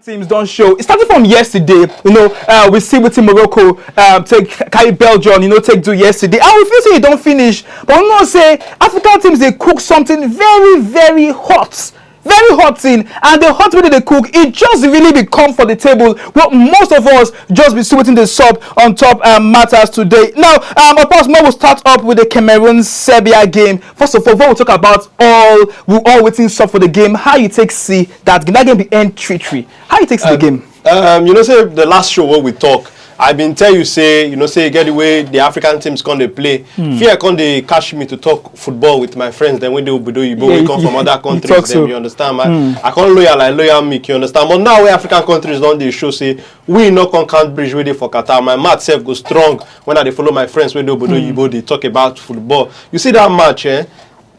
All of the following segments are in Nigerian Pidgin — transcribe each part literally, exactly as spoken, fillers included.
Teams don show. It started from yesterday. You know, uh, we see wetin Morocco um, take carry Belgium. You know, take do yesterday. And we feel say e don finish, but we know say African teams dey cook something very, very hot, very hot thing, and the hot wey dem dey cook, e just really be come for the table. Well, most of us just be see wetin dey sup on top um, matters today. Now, um, of course, more we start up with the Cameroon Serbia game. First of all, before we talk about all we all wetin sup for the game, how you take see that game? That game be end three three. How you take see the game? Um, you know say the last show wey we talk, I been tell you say, you know say e get the way the African teams come dey play. Fear come dey catch me to talk football with my friends dem wey dey obodo oyibo, Yeah, wey you- come you- from other you countries talk dem, so. You understand, man? I come loyal like loyal milk, you understand? But now wey African countries don dey show say we no come count bridge wey dey for Qatar, my mouth sef go strong when I dey follow my friends wey dey obodo oyibo dey talk about football. You see that match, eh?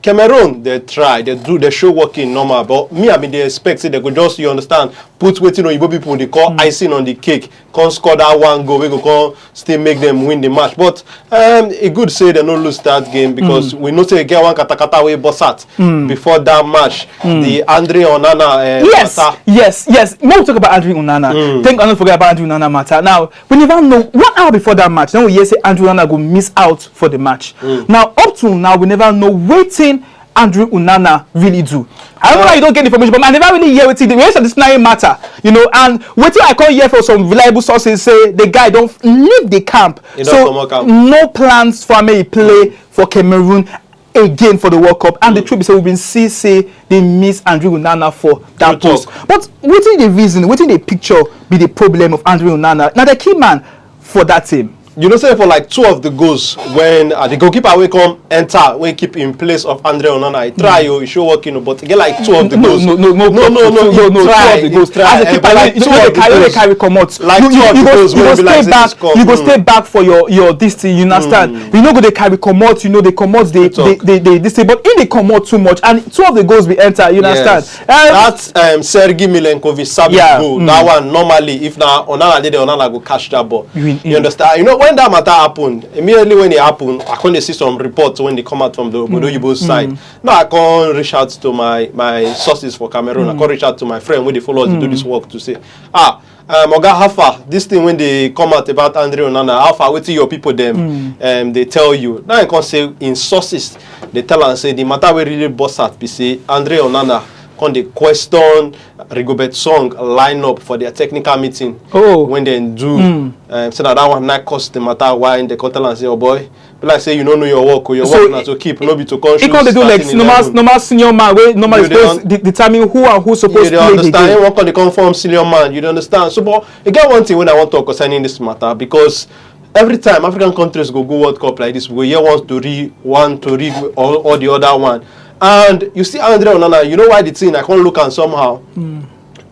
Cameroon, they try, they do, they show working normal, but me, I mean, they expect say they go just, you understand, put wetin oyibo people dey call icing on the cake, come score that one goal, we go come still make them win the match. But um, e good say they no lose that game because we know say e get one katakata wey burst out before that match, the Andre Onana uh, Yes, matter. yes, yes. Make we talk about Andre Onana. Thank God, not forget about Andre Onana matter. Now, we never know one hour before that match. Then we hear say Andre Onana go miss out for the match. Now, up to now, we never know wetin Andre Onana really do. I don't know how you don't get information, but I never really hear wetin the rest of this nine matter. You know, and wetin I come hear from some reliable sources say the guy don leave the camp. He don So comot camp. No plans for me play for Cameroon again for the World Cup. And the truth be say we been see say they miss Andre Onana for that True post. But wetin the reason, wetin the picture be the problem of Andre Onana? Now the key man for that team. You know say for like two of the goals when uh, the goalkeeper wey come enter, wey keep in place of Andre Onana, he try, oh, he show work, you know, but e get like two of the No, goals. no, no, no, no, no, no, no, he no, try, two of the he goals. try, As a eh, keeper, but like you two know of they the carry, they goals. carry comot. Like you, two you, of you the go, goals you wey go be like stay say back. score. You go Mm. stay back for your your this thing. You understand? You no go dey carry comot. You know they comot too much. You know they, they, they, they say, but if they comot too much and two of the goals we enter, you understand? Yes. Um, That um, Sergei Milinkovic Savic Yeah, goal, mm. That one normally, if na Onana dey there, Onana go catch that ball. You win, You mm. Understand? You know when that matter happen, immediately when it happen, I come dey see some reports when they come out from the Obodo Oyibo side. Now I come reach out to my my sources for Cameroon. I come reach out to my friend wey dey follow us dey do this work to say, ah, um, Oga, how far this thing when they come out about Andre Onana, how far wetin your people dem um, they tell you? Now I come say in sources they tell am say the matter wey really burst out be say Andre Onana come dey question Rigobert Song lineup for their technical meeting Oh. When they do um, so that that one na cause the matter why they come tell am say, oh boy, be like say you no know your work, oh, your So work na he- to keep, no be to come He shoot come dey do like starting normal eleven. normal senior man wey normal You dey suppose un- de- determine who and who You suppose dey play the understand? He game. wan come dey come form senior man. You dey understand? So, but e get one thing wey I wan talk concerning this matter because every time African countries go go World Cup like this, we go hear one story, one story or, or the other one. And you see Andre Onana, you know why the thing I come look am somehow.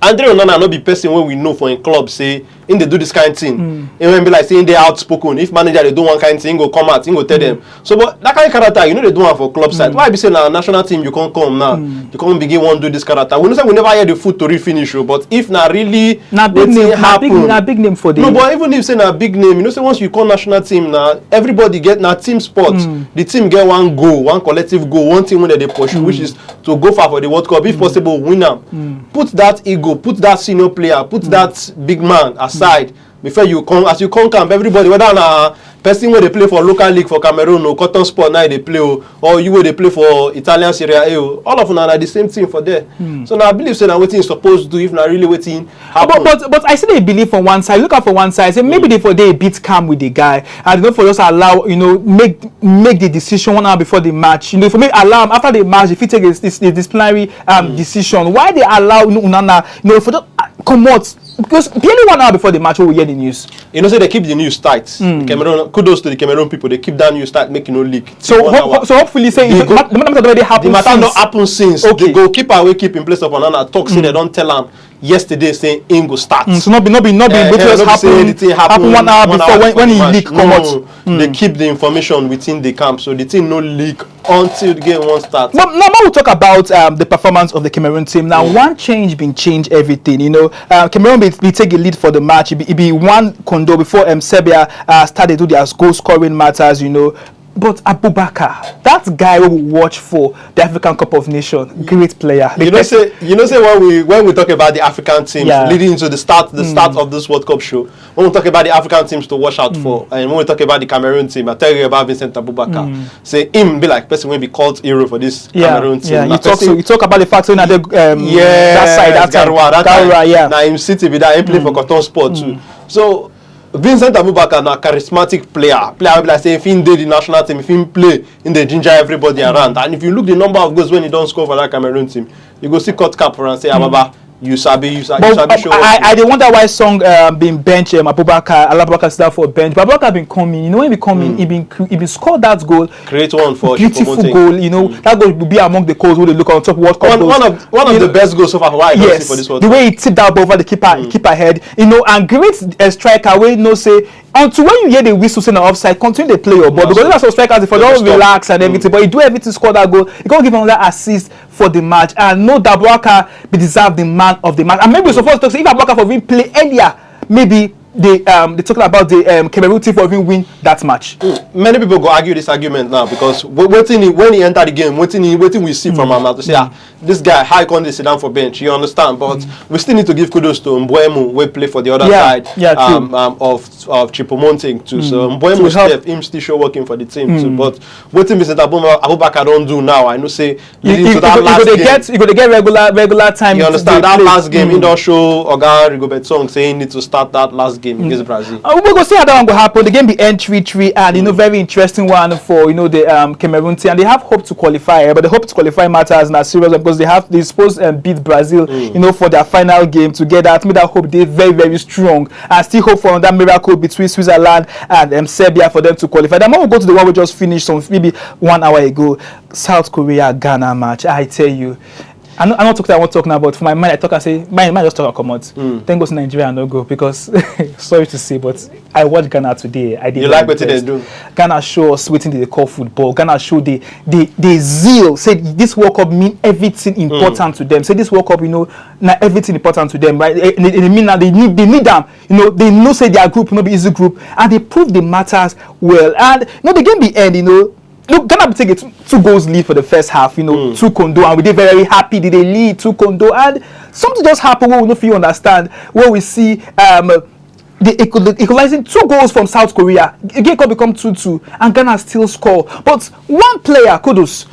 Andre Onana no be person wey we know for im club say im dey do this kind thing. Im wan be like say im dey outspoken. If manager dey do one kind thing, im go come out, im go tell them. So, but that kind of character, you know, they do am for club side. Why be say na national team you come come now? You come begin wan do this character. We know say we never hear the full tori finish, oh, but if na really Na big wetin name, na big, happen, na big name for the. No, but even if say na big name, you know say once you come national team na everybody get na team sport. The team get one goal, one collective goal, one thing wey dem dey pursue, which is to go far for the World Cup, if possible, win am. Put that ego, put that senior player, put that big man aside. Before you come, as you come camp, everybody, whether na person wey dey play for local league for Cameroon, or Cotton Sport now dey play, oh, or you wey dey play for Italian Serie A, oh, all of una na the same thing for there. So na I believe say na wetin you suppose do if na really wetin happen. But, but but I still dey believe from one side. Look at from one side, say maybe they for dey beat calm with the guy, and they no for just allow you know make make the decision one hour before the match. You know, for me allow am after the match, if he take a, dis- a disciplinary um, decision, why they allow you know, Onana you know for just uh, comot because barely one hour before the match, we hear the news. You know say they keep the news tight. Cameroon, kudos to the Cameroon people. They keep that news tight, make e no leak. So One hope, hour. so hopefully say They it, go- ma- the matter don already The happen matter don since. Happen since. Okay. The goalkeeper wey keep in place of Onana talk say they don tell am yesterday say im go start. Mm, so no be no be no be Eh, wetin eh, just no be say happen the thing happen one hour before when when he match. leak No, comot. They keep the information within the camp, so the thing no leak until the game wan start. But now, now we talk about um, the performance of the Cameroon team. Now, one change been change everything. You know, uh, Cameroon be, be take a lead for the match. It be, it be one kondo before um, Serbia uh, started do their goal scoring matters. You know, But Abubakar, that guy we watch for the African Cup of Nations, great player. You know, say you know, say when we when we talk about the African teams, yeah, leading into the start the mm. start of this World Cup show, when we talk about the African teams to watch out mm. for, and when we talk about the Cameroon team, I tell you about Vincent Abubakar. Mm. Say him be like person will be called hero for this yeah, Cameroon team. Yeah, you talk, person, so, you talk about the fact so now the um, yeah, that side that Garoua, that Garoua, yeah. Now him City be that he play mm. for Cotton Sport mm. too. So Vincent Abubakar na charismatic player, player wey be like say if he dey the national team, if he play, he dey ginger everybody around. And if you look the number of goals when he don score for that Cameroon team, you go see cut cap for am say, Ababa, you sabi, you sabi, you sabi show. I, I dey wonder why Song um, been bench um, Abubakar, Abubakar sit down for bench, but Abubakar been coming. You know when he be coming, mm. he been he been score that goal. Create one for beautiful goal. You know mm. that goal will be among the goals wey dey look on top World Cup one, goals. One of one of you the know, best goals so far. Why I yes, see for this World the way he tipped that ball over the keeper mm. keeper head. You know, and great uh, striker wey know say until when you hear the whistle say na offside, continue dey play your ball because those are some strikers dey for don relax and everything, mm. but he do everything, score that goal, he come give another assist for the match, and no doubt Abubakar be deserve the man of the match, and maybe we suppose talk say if Abubakar for win play earlier, maybe the um they talking about the um, Cameroon team for even win that match. Mm. Many people go argue this argument now because wetin he when he enter the game, wetin he wetin we see mm. from am na to say ah this guy how he come dey sit down for bench, you understand, but mm. we still need to give kudos to Mbeumo wey play for the other yeah, side yeah, um, um, of of Choupo-Moting too. Mm. So Mbeumo so step him still show working for the team mm. too. But wetin Vincent Abubakar don do now, I know say leading to that last game. You go dey get regular regular time. You understand that last game? He don show Oga Rigobert Song say he need to start that last game against Brazil. Uh, we go see how that one go happen. The game be end three three, and you know very interesting one for you know the um, Cameroon team, and they have hope to qualify, but the hope to qualify matters na serious because they have they suppose um, beat Brazil, you know, for their final game together. I think that hope dey very very strong. I still hope for another miracle between Switzerland and um, Serbia for them to qualify. Then when we go to the one we just finished some maybe one hour ago, South Korea Ghana match. I tell you, I no I no talk say I wan talk now, but for my mind I talk I say my mind just talk comot. Mm. Thank God say Nigeria no go because sorry to say, but I watch Ghana today. I dey you like wetin dem do. Ghana show us wetin dem dey call football. Ghana show the the the zeal. Say this World Cup mean everything important mm. to them. Say this World Cup, you know, na everything important to them, right? They, they, they mean that they need they need them. You know, they know say their group no be easy group, and they prove the matters well. And you know, the game be end. You know, look, Ghana be take a two, two goals lead for the first half. You know, mm. two kondo, and we dey very happy. They dey lead two kondo, and something just happen wey we no fit understand. Where we see um, the equalizing two goals from South Korea. Again, come become two two, and Ghana still score. But one player, kudos,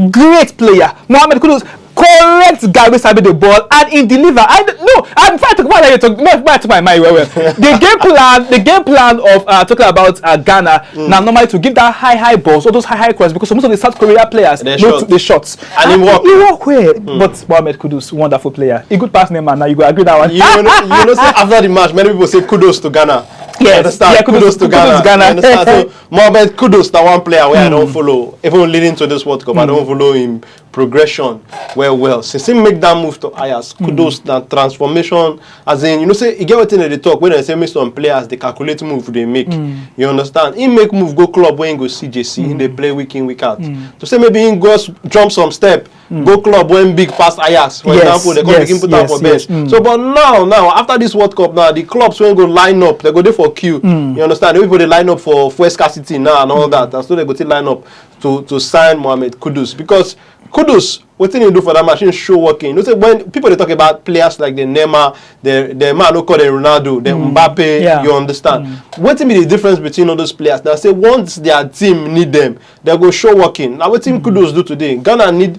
great player, Mohammed Kudus, correct guy wey sabi the ball and he deliver. I no, I before I talk about that, you talk before I talk my mind well well. The game plan, the game plan of uh, talking about uh, Ghana mm. now normally to give that high high balls, all those high high cross because most of the South Korea players they know shot. They shot. And, and he work. He work well. Mm. But Mohammed Kudus, wonderful player. He good pass name man. Now you go agree that one. You know, you know say after the match, many people say kudos to Ghana. Yes. Understand? Yeah, kudos, kudos to kudos Ghana. Ghana. Understand? So, Mohammed Kudus na one player wey mm. I don follow, even leading to this World Cup, mm. I don follow him progression well well. Since he make that move to Ajax, mm. kudos na transformation. As in, you know, say he get wetin dem dey talk when dem say make some players dey calculate move dey make. Mm. You understand? He make move go club wey he go see J C, mm. he dey play week in week out. Mm. To say maybe he go jump some step, mm. go club when big pass Ajax, for yes, example, they go yes, begin put yes, am for yes, bench. Mm. So, but now, now after this World Cup, now the clubs when go line up, they go there for queue. Mm. You understand? The people they line up for for scarcity now and all mm. that, and so they go to line up to to sign Mohammed Kudus because Kudus, what thing you do for that machine show working. You know, say when people they talk about players like the Neymar, the the man who call them Ronaldo, the mm. Mbappe, yeah. you understand? Mm. What be the difference between all those players? Now say once their team need them, they go show working. Now what team mm. Kudus do today? Ghana need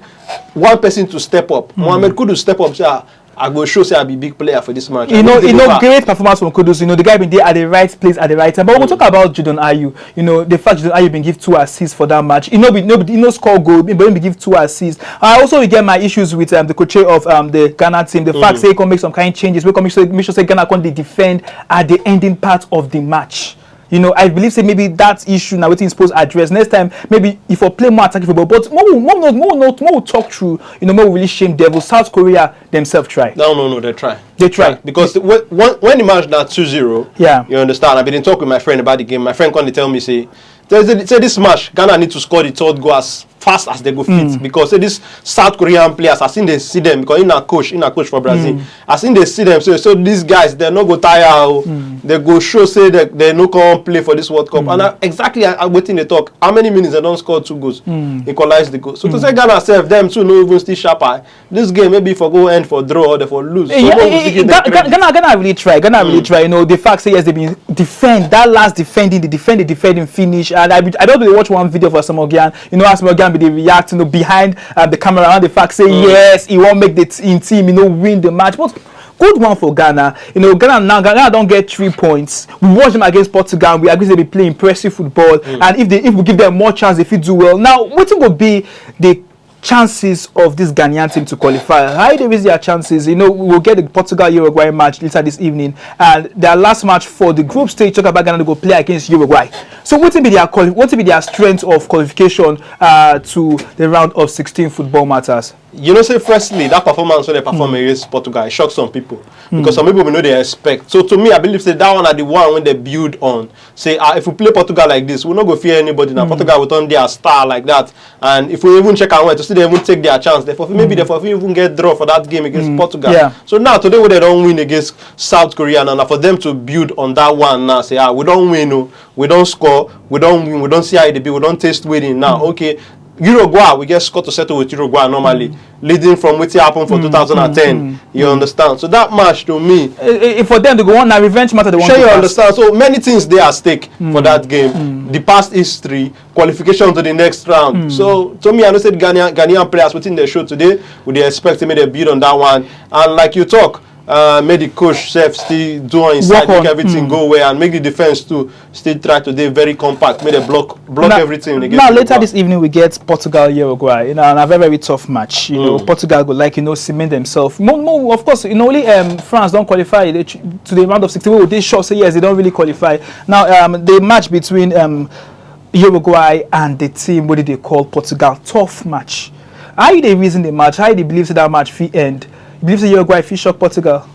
one person to step up. Mm. Mohammed Kudus step up. Say, ah, I go show say I be big player for this match. You know, you know, great performance from Kudus. You know, the guy been there at the right place at the right time. But mm. we'll talk about Jadon Ayew. You know, the fact Jadon Ayew been give two assists for that match. You know, be, no, you know, score goal, but he been give two assists. I also get my issues with um, the coach of um, the Ghana team. The mm. fact say he can make some kind of changes. We can make sure, make sure say Ghana can defend at the ending part of the match. You know, I believe say maybe that issue now wetin suppose address next time. Maybe if we play more attacking football, but more we more not more not more we talk through. You know, more we really shame devil. South Korea themselves try. No, no, no, they try. They try because when when the match now two zero. Yeah, you understand. I been talk with my friend about the game. My friend come dey tell me say, say this match Ghana need to score the third goal as fast as they go fit mm. because say these South Korean players, as in they see them because in a coach, in a coach for Brazil, mm. as in they see them, so so these guys they no go tire. Oh. Mm. They go show say they, they no come play for this World Cup. And uh, exactly uh, uh, wetin they talk. How many minutes they don score two goals, equalize the goal. So to say Ghana sef, them too no even still sharp eye. This game maybe for go end for draw or they for lose. So Yeah, no, eh, we eh, still give Ga- them Ga- credit. Ghana, Ghana really try. Ghana really try. You know, the fact say yes, they been defend that last defending, the defend, the defending finish, and I, be- I don't really watch one video for Samogian. You know, as Samogian be dey react, you know, behind uh, the camera, and the fact say yes, he won't make the t- in team, you know, win the match, but. Good one for Ghana. You know, Ghana now, Ghana don't get three points. We watch them against Portugal. We agree they be playing impressive football, and if they if we give them more chance, they fit do well. Now, wetin go be the chances of this Ghanaian team to qualify? How they raise their chances? You know, we will get the Portugal Uruguay match later this evening, and their last match for the group stage. Talk about Ghana to go play against Uruguay. So, what will be their quali- what will be their strength of qualification uh, to the round of sixteen football matters? You know, say firstly, that performance when they perform against Portugal, it shocked some people because some people we know they expect. So to me, I believe say that one are the one when they build on. Say, ah, if we play Portugal like this, we no go fear anybody. Now Portugal will turn their star like that, and if we even check and win, to see they even take their chance, therefore maybe therefore we even get draw for that game against Portugal. Yeah. So now today, when they don't win against South Korea, now, now for them to build on that one now, say, ah, we don't win, oh, we don't score, we don't win, we don't see how it be, we don't taste winning. Now, okay, Uruguay, we get score to settle with Uruguay normally, leading from what happened for two thousand and ten. You understand? So that match to me, Eh, eh, for them, they go on a revenge matter. They want shey to you pass. Understand? So many things they are at stake for that game. The past history, qualification to the next round. So to me, I know said Ghanaian, Ghanaian players within the show today, would they expect to make a build on that one? And like you talk, uh, make the coach self still do on inside, Work on. Make everything go well, and make the defense too still try to be very compact, make they block block Now- everything against Now later Uruguay. This evening we get Portugal, Uruguay. You know, and a very, very tough match. You know, Portugal go like you know cement themselves. More, more, of course, you know only um, France don't qualify they, to the round of sixteen. We dey sure say yes, they don't really qualify. Now um, the match between um, Uruguay and the team what did they call Portugal, tough match. How you dey reason the match? How you dey believe say that match fit end? You believe say Uruguay fit shock Portugal?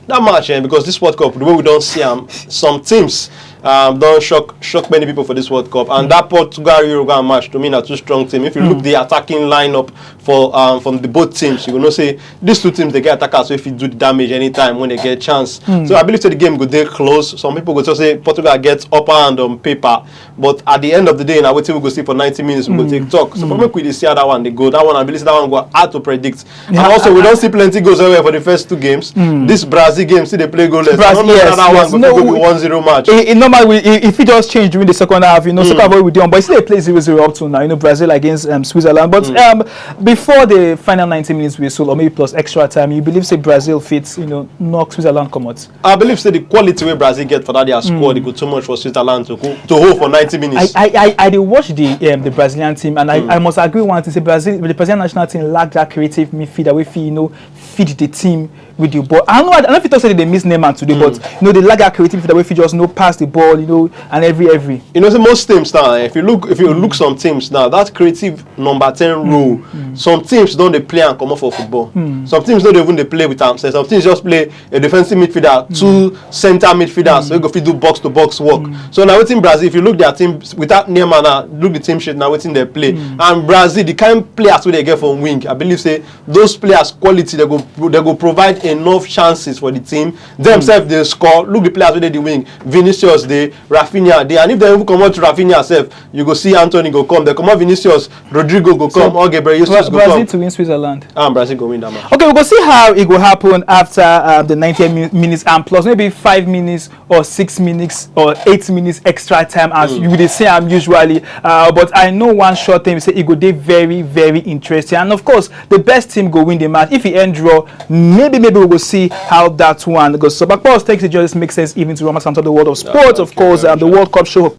That match, eh, because this World Cup, the way we don't see them, some teams um, don't shock shock many people for this World Cup, and that Portugal Uruguay match to me na two strong team. If you look the attacking lineup for um, from the both teams, you will know say these two teams they get attackers, so if you do the damage anytime when they get chance. So I believe say the game go dey close. Some people go just say Portugal get upper hand on paper, but at the end of the day, now wetin we go see for ninety minutes, we go take talk. So for make we dey see how that one dey go. That one, I believe say that one go hard to predict. And also, we don't see plenty goals everywhere for the first two games. This Brazil game, see they play goalless. I Brazil, don't know whether yes, that yes. one No, go be we- one zero match. It, it normally we, it, if it just change during the second half, you know, second half we down, but still they play zero zero up to now. You know, Brazil against um, Switzerland. But um, before the final ninety minutes whistle, or maybe plus extra time, you believe say Brazil fits, you know, knock Switzerland come out. I believe say the quality wey Brazil get for that their squad, e go too much for Switzerland to go to hold for ninety minutes. I I I, I dey watch the um, the Brazilian team, and I, I must agree one thing. Say Brazil, the Brazilian national team lack that creative midfielder wey fit you know feed the team with the ball. I know I, I don't fit talk say they miss Neymar today, but you know they lack that creative midfielder wey fit just you know pass the ball, you know, and every every. You know, say most teams now, if you look, if you look some teams now, that creative number ten role, some teams don't they play and come off for football. Some teams don't even they play with them. Some teams just play a defensive midfielder, two center midfielders, so you go fit do box to box work. So now within Brazil, if you look their team without Neymar now, look the team sheet now within they play. And Brazil, the kind players wey they get from wing, I believe say those players quality they go they go provide enough chances for the team. Themselves they score. Look the players wey dey the wing. Vinicius dey, Rafinha dey, and if they even comot Rafinha sef, you go see Antony go come. They comot Vinicius, Rodrygo go come, or Gabriel Jesus Bra- go Brazil come. To win Switzerland. Ah, Brazil go win that match. Okay, we go see how it go happen after um, the ninety mi- minutes and plus maybe five minutes or six minutes or eight minutes extra time as you dey see am usually. Uh, but I know one short thing say e go dey very very interesting, and of course the best team go win the match. If e end draw, maybe maybe we go see how that one goes. So, but Paul, thanks, it just makes sense even to Roma Santo, the world of sports, of course, um, the World Cup show.